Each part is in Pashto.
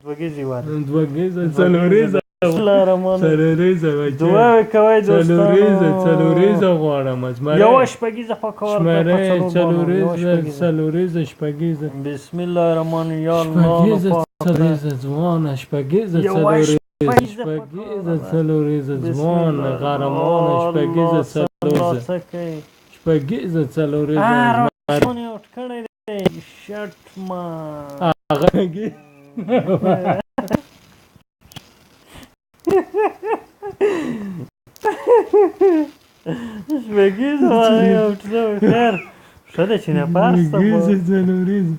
دوګیزې واره. دوګیزه څلوریزه. بسم الله الرحمن. څلوریزه بچی. دعا کوئ دوستانو. څلوریزه، څلوریزه غواړم زمری. یوه شپږیزه پکار ده په شمېرې. څلور بالو، یوه څلوریزه. شپږیزه. څلوریزه، شپږیزه. بسم الله الرحمن، یا الله. شپږیزه. نو پاک. څلوریزه ځوانه، شپږیزه. یوه څلوریزه. شپږیزه. شپږیزه، څلوریزه. بسم ځوانه الله. غرمانه، شپږیزه. الله، څلوریزه. څه کوي؟ شپږیزه، څلوریزه. راشون یې اوټ کړی دی، شټ ما. هغه شپږیزه واره یې اوټ شوی. خیر، ښه ده چې نه پارسته. شپږیزه، څلوریزه.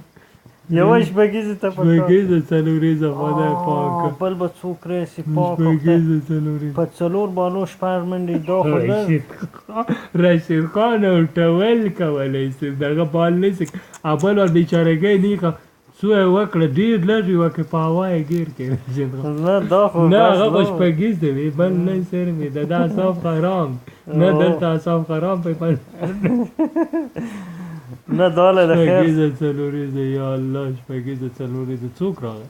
یوه شپږیزه ته پکار. شپږیزه، څلوریزه، خدای پاک. بل به څوک راشي، پاک خدای. شپږیزه، څلوریزه. په څلور بالو شپږ منډې، دا خو لږ. رشید خان، رشید خان او ټول کولی سي، دغه بال نسي. اول ور بیچارهګۍ نیخه څو یې وکړه، ډېر لږ یې وکړه، په هوا یې ګیر کړ رشید خان. نه، دا خو نه. بس هغه خو نو. شپږیزه وي، بل نه سر مې د دا اعصاب خراب نه، دلته اعصاب خراب په نه، دا له د خیر. شپږیزه، څلوریزه، یا الله، شپږیزه، څلوریزه، څوک راغی؟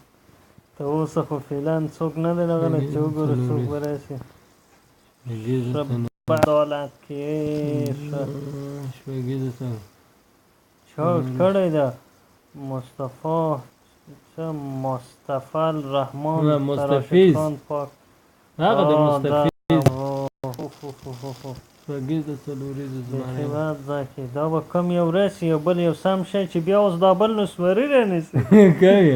تر اوسه خو فعلا څوک نه دی راغلی، چې وګورو څوک به راشي. شپږیزه. ښه. څلور. بد حالت کې ښه. شپږیزه، څلور. چا اوټ کړی ده؟ مصطفی څه، مصطفی الرحمن. نه، راشد مستفیض. خان پاک. هغه د آه، مستفیض. اوف اوف اوف اوف اوف. شپږیزه، څلوریزه. بیخي زمری. بد ځای کې دا به کوم یو راشي، یو بل یو سم شي، چې بیا اوس دا بل نو سوري رانیسي. کوي.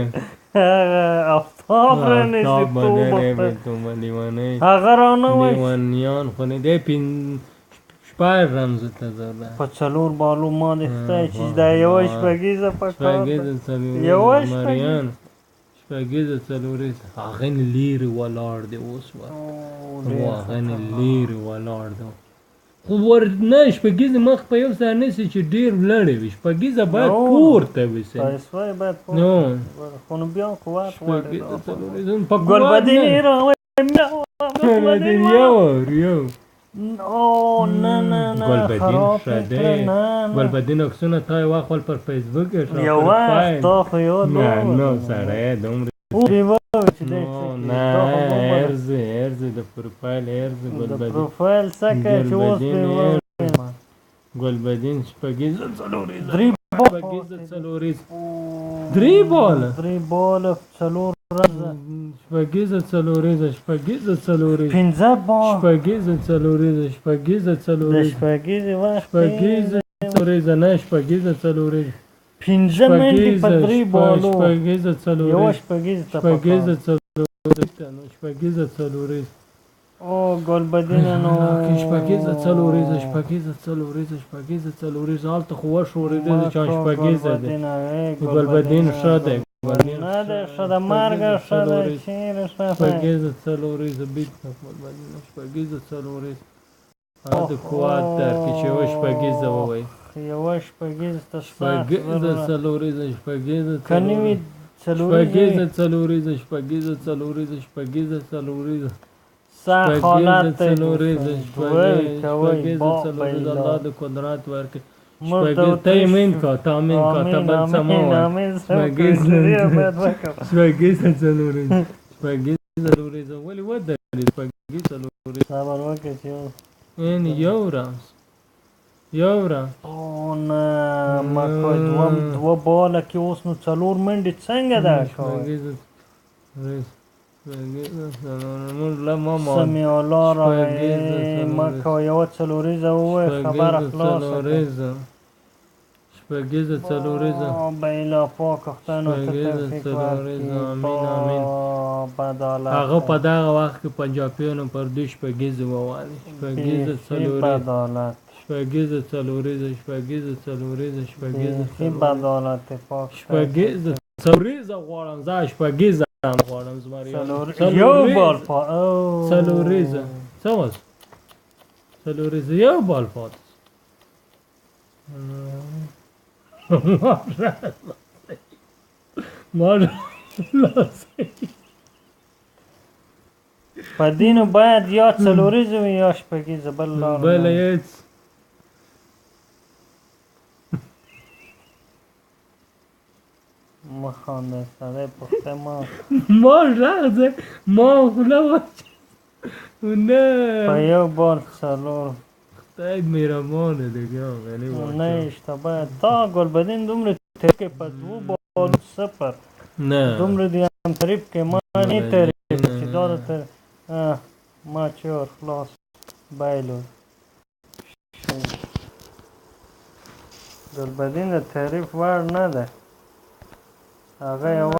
هغه افتاب رانیسي. آفتاب توبه. باندې توبه، لیوانۍ. هغه رانه وای. لیوانیان خو نه دی. شپږ رنزو ته ضرورت. په څلور بالو، ما د خدای چې دا یوه شپږیزه پکار ده. شپږیزه، څلوریزه. یوه. زمریان، شپږیزه، څلوریزه، هغه نه لیرې ولاړ دی اوس ور. او، ډېر هغه نه خطرناک. لیرې ولاړ دی، خو ور نه شپږیزه مخ په یو ځای نیسي چې ډېر لرې وي. شپږیزه باید نو. پورته وي سي. پیسې باید پورته. نو. خو نو بیا قوت غواړي. شپږیزه، څلوریزه په ګلبدین قوت یې نه. راوړی. ګلبدین یو یو. او نه نه نه. ګلبدین خراب ښه یې دی. کړه، نه نه. ګلبدین عکسونه تا یې واخول پر فیسبوک یې شو. یو وخت دا خو یو نه نو سړی دومره. چې دی نو څه کوي؟ نه. دا خو لوبه ده. ارزه ارزه د پروفایل ارزه. د ګلبدین. پروفایل څه کوي چې اوس ګلبدین. پرې ووایم؟ ګلبدین، شپږیزه، څلوریزه. درې بال. شپږیزه، څلوریزه، درې باله. درې باله، څلور رنزه. شپږیزه، څلوریزه، شپږیزه، څلوریزه. پنځه بال. شپږیزه، څلوریزه، شپږیزه، د څلوریزه. شپږیزې وخت دی. شپږیزه، څلوریزه، نه، شپږیزه، څلوریزه. پنځه منډې په شپږیزه درې بالو. شپږیزه، یوه څلوریزه. شپږیزه ته پکار. شپږیزه، څلوریزه، نو شپږیزه، څلوریزه. او ګلبدین نو. شپږیزه، څلوریزه، شپږیزه، څلوریزه، شپږیزه، څلوریزه، هلته خو وښورېدل چې شپږیزه دی. ګلبدین ښه دی، ګلبدین. نه دی ښه، د مرګه ښه دی، چېرې ښه دی؟ شپږیزه، څلوریزه، بیت ګلبدین، شپږیزه، څلوریزه، هغه د قوت درکې چې یوه شپږیزه ووایي. یوه شپږیزه ته سخت شپږیزه، ضرورت. څلوریزه، شپږیزه. که نه وي څلوریزه. څلوریزه. شپږیزه، څلوریزه، شپږیزه، څلوریزه، شپږیزه، څلوریزه. سخت حالت شپږیزه، دی. څلوریزه. دوی کوئ. شپږیزه، با څلوریزه، بیلا. الله د قدرت ورکړي. موږ د شپږیزه، ته یې مین کا، تا مین کا، ته آمین بل څه مه آمین وایه. آمین. شپږیزه. باید وکړم. شپږیزه، څلوریزه، شپږیزه، څلوریزه، ولې ودرېد؟ شپږیزه، څلوریزه. صبر وکړه چې ان یو رمز، یو رمز. او نه، مه کوئ. دوه دوه باله کې اوس نو څلور منډې څنګه دا کوئ؟ شپږیزه، څلوریزه، شپږیزه، څلوریزه، موږ له ما ما سمیع الله راغی. شپږیزه، مه څلوریزه. کوه، یوه څلوریزه ووایه، خبره شپږیزه، خلاصه کړه. څلوریزه، شپږیزه، څلوریزه. او بیلا، پاک خدای نو ته شپږیزه، توفیق څلوریزه، ورکړي. آمین، آمین. بد حالت هغه دی. په دغه وخت کې پنجابیانو پر دوی شپږیزې ووهلې. شپږیزه، بیخي څلوریزه. بد حالت. شپږیزه، څلوریزه، شپږیزه، څلوریزه، شپږیزه. بیخي بد حالت دی، پاک خدای. شپږیزه، څلوریزه غواړم زه، شپږیزه هم غواړم زمریان. څلور، یو بال پا او. څلوریزه، څه وس، څلوریزه، یو بال پاتې. ما په دې نو باید یا څلوریزه وي یا شپږیزه، بل لار بله نه. هېڅ. مه خانده سړی په خدای ما ما غږ دی، ما خوله وچه. نه، په یو بال څلور. خدای مهربانه دی ګران غني. نه اشتباه، تا ګلبدین دومره تریف کې په دوو بالو صفر. نه، دومره دی هم تریف کې، ما نه تریف چې دا د تر ما چې ور خلاص بایلو. ګلبدین د تعریف وړ نه ده، هغه یوازې